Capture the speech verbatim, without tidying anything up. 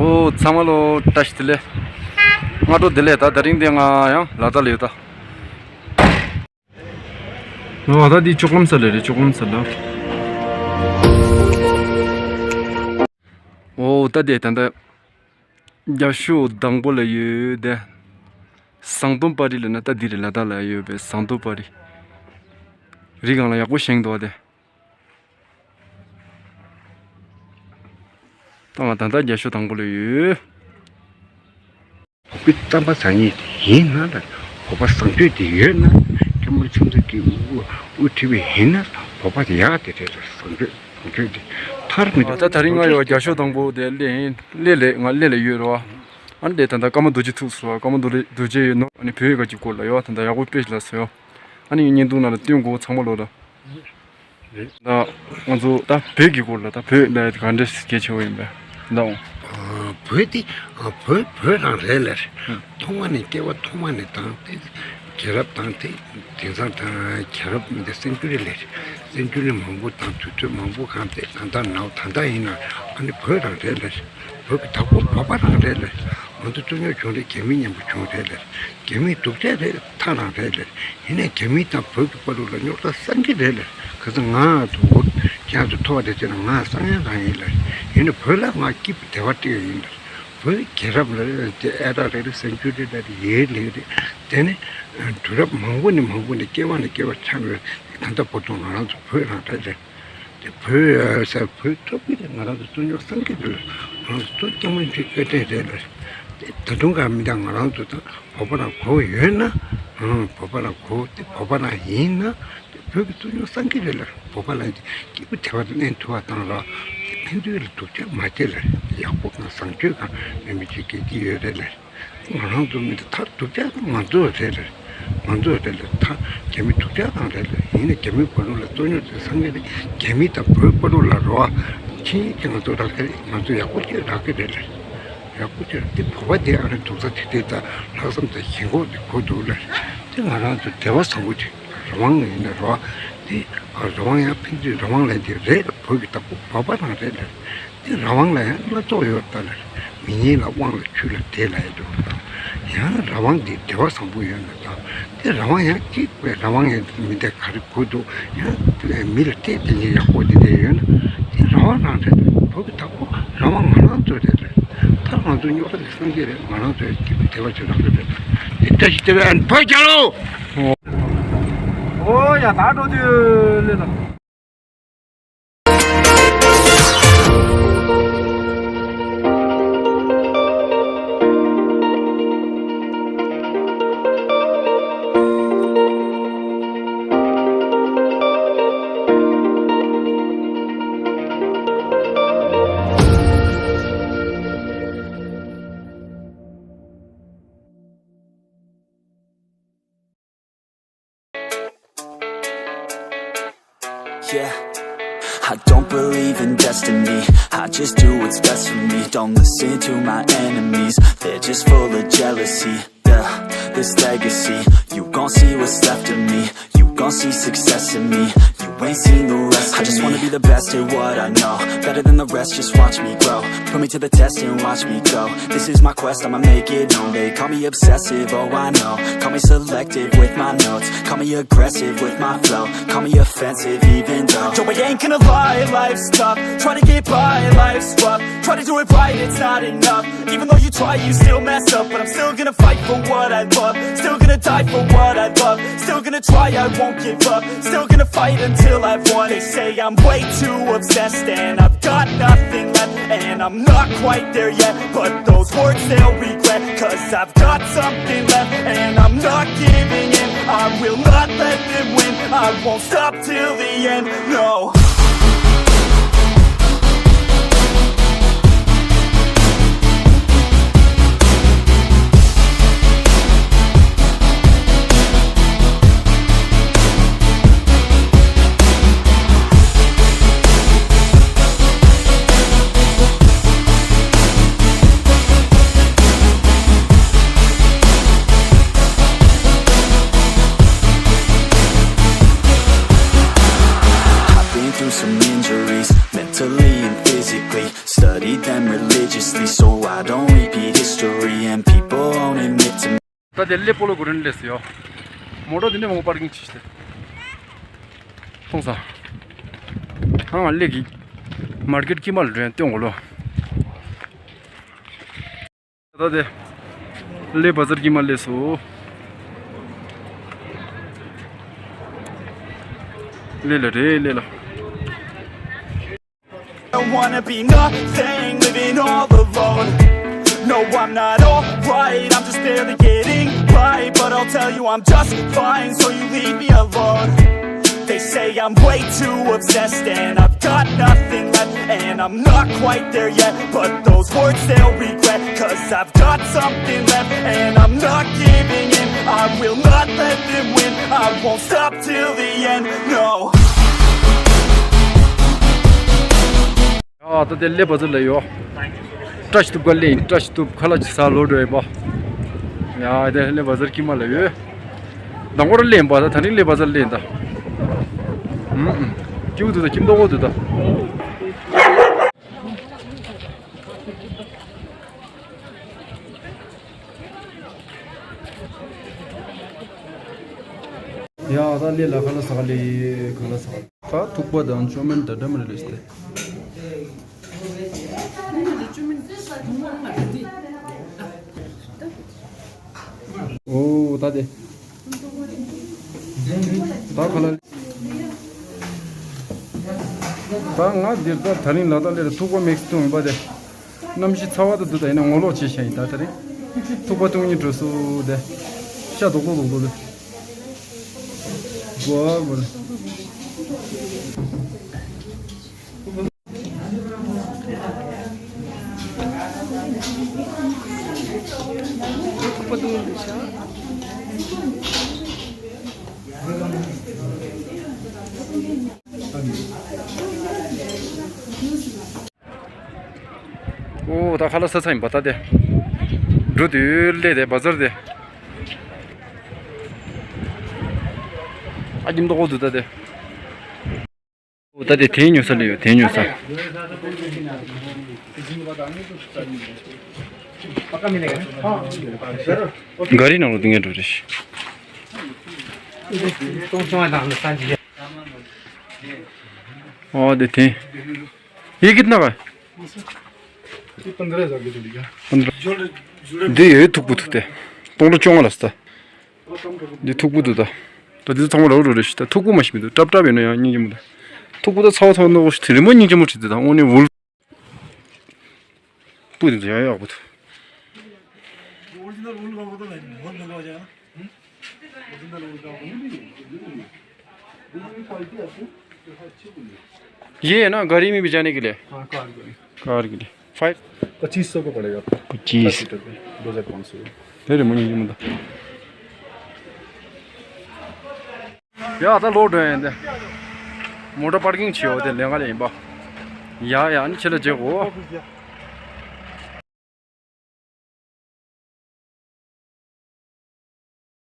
ཨོ་ཚང་མ་ལོ་བཀྲ་ཤིས་བདེ་ལེགས། སྔ་དྲོ་བདེ་ལེགས། ད་དེ་རིང་འདི་ང་ཡང་ལ་དྭགས་ལ་ཡོད་ད། ཨོ་ད་འདི་ལྕོག་ལམ་ས་ལ་རེད། ལྕོག་ལམ་ས་ལ། ཨོ་ད་འདི་ད་ད་རྒྱ་ཤོད་དང་པོ་ལ་ཡོད་དེ། ཟངས་མདོག་དཔལ་རི་ལབ་ན་ད་འདི་རེད། ལ་དྭགས་ལ་ཡོད་པའི་ཟངས་མདོག་དཔལ་རི། རི་སྒང་ལ་ཡག་པོ་བཞེངས་འདུག་དེ། ད་ང་ད་ལྟ་རྒྱ་ཤོད་དང་པོ་ལ་ཡོད། བོད་པའི་རྩམ་པ་ཟ་མཁན་ཡིན་ན་ལ། བོད་པ་བཟང་སྤྱོད་དེ་ཡོད་ན། སྐྱབས་མགོན་ཆེན་པོ་གིས་དབུ་དབུ་ཁྲིད་པ་ཡིན་ན་བོད་པ་དེ་ཡག་དེ་རེད་ལ། བཟང་སྤྱོད་བཟང་སྤྱོད་དེ་མཐར་མི་འདུག་ད་ད་རིང་ང་ཡོད་རྒྱ་ཤོད་དང་པོ་དེ་སླེབས་ཡིན། སླེ་ལས་ང་སླེ་ལ་ཡོད་རེད་བ། ཨ་ནི་དེ་ད་ལྟ་ཀརྨ་རྡོ་རྗེ་ཐུག་སོང་བ། ཀརྨ་རྡོ་རྗེ་རྡོ་རྗེ་ཡོད་ནོ། ཨ་ནི་བོད་ཡིག་གི་སྐོར་ལ་ཡོད་བ། ད་ལྟ་ཡག་པོ་དཔེ་ལ་སོ་ཡོད། ཨ་ནི་བརྙན་ཐུང་ནང་ལ་སྟོན་དགོས་ཚང་མ་ལོ་ལ། རེད། ད་ང་ཚོ་ད་བོད་ཀྱི་སྐོར་ལ་ད་བོད་ལ་ག་འདྲ་གལ་ཆེ་བོ་ཡིན་པས་ད་འོང་། བོད་དེ་བོད་བོད་རང་རེད་ལ། ཐོག་མ་ནས་སྐྱེ་བ་ཐོག་མ་ནས་དང་དེ་རྒྱལ་རབས་དང་དེ་དེང་སང་དང་རྒྱལ་རབས་མི་དེ་སེན་ཅུ་རི་ལས་སེན་ཅུ་རི་མང་པོ་དང་དུས་ཚོད་མང་པོ་གང་དེ་ད་ལྟ་ནའོ་ད་ལྟ་ཡིན་ན་ཨ་ནི་བོད་རང་རེད་ལ། བོད་ཀྱི་བདག་པོ་བོད་པ་རང་རེད་ལ། ང་ཚོ་རྩོད་རྙོག་བྱུང་རེད། རྒྱ་མི་མཉམ་པོ་བྱུང་རེད་ལ། རྒྱ་མིའི་སྡུག་ཅག་རེད། ཐག་རང་རེད་ལ། ཡིན་ནའི་རྒྱ་མི་དང་བོད་ཀྱི་བར་དུ་ལ་རྙོག་དྲ་བསང་གི་རེད་ལ། ཁ་སང་ང་ཚོ་འུར་ཁྱེད་ཚོ་ཐོག་རེད་ཟེར་ན་ང་བསང་ཡ་རང་ཡིན་ལ། ཡིན་ནའི་བོད་ལ་ང་སྐྱིད་པོ་བདེ་བ་སྤྲད་ཡ་ཡིན་ལ། བོད་རྒྱལ་རབས་ལ་རེད་དེ་ཨེ་ར་རེད་རེད་སེན་ཅུ་རི་རེད་ཡེ་ལེ་རེད། དེ་ནི་དུས་རབས་མང་པོ་ནས་མང་པོ་ནས་སྐྱེ་བ་ནས་སྐྱེ་བ་ཆགས་པའི་ད་ལྟ་བར་དུ་ང་རང་ཚོ་བོད་རང་རེད་ལ། དེ་བོད་ཟེར་བོད་ཐོབ་ཀྱི་རེད། ང་རང་ཚོ་རྩོད་རྙོག་བསང་གི་རེད། ང་རང་ཚོ་རྩོད་རྐྱང་མ་མཁྲེགས་སྐད་འཕྲིན་རེད་ལ། དེ་ད་དུང་ག་མི་འདྲ་ང་རང་ཚོ་དང་བོད་པ་རང་གོ་ཡོད་ན། ཨང་བོད་པ་རང་གོ་དེ་བོད་པ་རང་ཡིན་ན། དེ་བོད་ཀྱི་རྩོད་རྙོག་བསང་གི་རེད་ལ། བོད་པ་རང་གི་སྐྱིད་པོ་བདེ་བ་དང་གནས་ཐུབ་པ་དང་ར། དེ་ཕན་ཚུན་ལ་སྡུག་ཅག་མ་བྱེད་ལ། ཡག་པོ་དང་བཟང་སྤྱོད་དང་ལྡན་པའི་ཆོས་སྐད་ཀྱི་ཡོད་རེད་ལ། ང་རང་ཚོ་མི་འདི་ཐག་སྡུག་ཅག་དང་ང་ཚོ་རེད་རེད། ང་ཚོ་རེད་ལ་ཐག་རྒྱ་མི་སྡུག་ཅག་དང་རེད་ལ། ཡིན་ན་རྒྱ་མི་བར་ལ་རྩོད་རྙོག་དེ་སང་གི་རེད། རྒྱ་མི་དང་བོད་བར་ལ་རོ་ཨ་ཆིན་གྱི་ང་ཚོ་རག་གི་རེད། ང་ཚོ་ཡག་པོ་ཅིག་རག་གི་རེད་ལ། ཡག་པོ་ཅིག་རེད། དེ་བོད་པ་དེ་ཨ་རི་སྡུག་ས་དེ་དེ་ད་ལྷག་བསམ་དང་ཞེན་ཁོག་དེ་གོ་འདུག་ལ། དེ་ང་རང་ཚོ་བདེ་བ་བཟང་པོ་ཅིག་རང་དབང་ཡིན་ན་རོ་ཨ་དེ་རང་དབང་ཡང་ཕན་ཚུན་རང་དབང་ལ་དེ་རེད་ལ། བོད་ཀྱི་བདག་པོ་བོད་པ་རང་རེད་ལ། དེ་རང་དབང་ལ་ཡང་སྣ་ཚོགས་ཡོད་ད་ལ། མི་ཉིད་ལ་དབང་ལ་ཆོས་ལ་དད་ལ་ཡོད་དོ། ཡང་རང་དབང་དེ་བདེ་བ་བཟང་པོ་ཡོད་ན་ད། དེ་རང་དབང་ཡང་གཅིག་པའི་རང་དབང་ཡང་མི་དེ་ག་རེ་དགོས་འདུག་ཡང་མི་ལ་སྤྲད་དེ་ཉིད་ཡག་པོ་དེ་འདྲ་ཡོད་ན། དེ་རང་དབང་རང་རེད། བོད་ཀྱི་བདག་པོ་རང་དབང་ང་རང་ཚོ་རེད་ལ། ད་ང་ཚོ་རྙོག་དྲ་དེ་སངས་རྒྱས་རེད། ང་རང་ཚོ་ཡང་གཅིག་པའི་བདེ་བ་ཆེ་རག་གི་རེད། དེ་བཀྲ་ཤིས་བདེ་ལེགས་ཨན་བོད་རྒྱལ་ལོ། ཨོ་ཡ་ད་འགྲོ་དུས་ལེ་ལ། Yeah. I don't believe in destiny. I just do what's best for me. Don't listen to my enemies. They're just full of jealousy. Yeah, this legacy. You gon' see what's left of me. You gon' see success in me. You ain't seen the rest of me. I just wanna be the best at what I know. Better than the rest, just watch me grow. Put me to the test and watch me go. This is my quest, I'ma make it known. They call me obsessive, oh I know. Call me selective with my notes. Call me aggressive with my flow. Call me offensive even though, yo, I ain't gonna lie, life's tough. Try to get by, life's rough. Try to do it right, it's not enough. Even though you try, you still mess up. But I'm still gonna fight for what I love. Still gonna die for what I love. Still gonna try, I won't give up. Still gonna fight until I've won. They say I'm way too obsessed and I've got nothing left. And I'm not quite there yet, but those words they'll regret. Cause I've got something left and I'm not giving in. I will not let them win. I won't stop till the end, no. I've been through some injuries, mentally and physically. Studied them religiously so I ད་དེ་སླེ་པོ་ལོ་གྷོ་རན་སླེབས་སོང་ཡོ། མོ་ཊ་དེ་ནས་མོ་པར་ཀིང་བྱས་ཏེ། མཐོང་ས། ཨང་སླེ་གི་མར་ཀེཊ་དཀྱིལ་མ་ལ་འགྲོ་ཡ་སྟོན་གོ་ལོ། ད་དེ་སླེ་བ་ཛར་དཀྱིལ་མ་སླེབས་སོང་། སླེ་ལ་རེད་སླེ་ལ། I don't wanna be nothing, living all alone. No, I'm not alright, I'm just barely getting by. But I'll tell you, I'm just fine, so you leave me alone. They say I'm way too obsessed, and I've got nothing left. And I'm not quite there yet, but those words they'll regret. Cause I've got something left, and I'm not giving in. I will not let them win, I won't stop till the end, no. ཡ་ད་དེ་སླེ་བ་ཛར་ལ་ཡོད། བཀྲ་ཤིས་ཐུབ་ཁ་ལེན། བཀྲ་ཤིས་ཐུབ་ཁ་ལག་ཅིག་ཟ་ལོ་འགྲོ་ཡིན་པ། ཡ་དེ་སླེ་བ་ཛར་དཀྱིལ་མ་ལ་ཡོད། དང་པོར་སླེབས་པ་ད། ད་རིང་སླེ་བ་ཛར་སླེབས་ད། ཨུམ་ཨུམ། སྐྱིད་པོ་འདུག་ད། སྐྱིད་མདོག་པོ་འདུག་ད། ཡ་ད་སླེ་ལ་ཁ་ལག་ཟ་ག་སླེབས། ཁ་ལག་ཟ་ག་ད་ཐུག་པ་དང་ཅོ་མིན་ད་འདྲ་མི་རེད་ལས་ཏེ། ཨོ་ད་དེ། ད་ཁ་ལག་ད་ང་འདིར་ད་ད་རིང་ལ་ད་སླེ་ལ་ཐུག་པ་མིག་སི་བཏུང་ཡིན་པ་དེ། གནམ་གཤིས་ཚ་བ་ད་འདུག་ད་ཡིན་ན་ངོ་ལོག་བྱེད་ཤག་ཡིན་ད། ད་རིང་ཐུག་པ་བཏུང་ཉིན་འགྲོ་སུ་དེ། ཤ་རྡོག་རྡོག་རྡོག་རྡོག་དེ། གོ་གོ་ལ། ཨོ་ད་ཁ་ལག་ཟ་ཚར་ཡིན་པ་ད་དེ། འགྲོ་དུས་སླེ་དེ་བ་ཛར་དེ། ཨ་སྐྱིད་མདོག་པོ་འདུག་ད་དེ། ཨོ་ད་དེ་དེ་ཉོ་ས་སླེབས་ཡོད། དེ་ཉོ་ས། ག་རི་ནང་ལ་འདུག་ངས་འགྲོ་རེ་ཞིག་ཨོ་དེ་དེ། ये कितना का है? ये पंद्रह हज़ार की जोड़ी है। पंद्रह। འདི་ཡོད་ཐུག་པོ་ཐུག་སྟེ། སྟོང་ཕྲག་བཅོ་ལྔ་ལ་ཟེར་ད། འདི་ཐུག་པོ་འདུག་ད། ད་འདི་ཚང་མ་ར་བ་རུ་རེ་ཞིག་ད། ཐུག་པོ་མ་ཞིག་མི་འདུག་ཀྲབ་ཀྲབ་ཡིན་ན་ཡང་སྙིང་རྗེ་མོ་ད། ཐུག་པོ་ད་ཚ་བ་ཚ་བ་ནོག་ཞིག་དེ་རི་མོ་སྙིང་རྗེ་མོ་བྲིས་འདུག་ད། དངོས་གནས་འུལ། སྤུ་དེ་ཚོ་ཡག་ཡག་པོ་འདུག ये है ना, गर्मी में भी जाने के लिए। हाँ, कार के लिए। कार के लिए। फाइव। पच्चीस सौ का पड़ेगा आपको। पच्चीस। दस लीटर का, दो हज़ार पाँच सौ। तेरे मुझे ये मतलब। ཡ་ད་ལོག་འགྲོ་ཡིན་ཏེ། མོ་ཊ་པར་ཀིང་བྱེད་ཡོད་དེ་ལས་ཀ་ལས་ཡིན་པ། ཡ་ཡ་ནི་ཆེ་ལ་བརྗེ་གོ།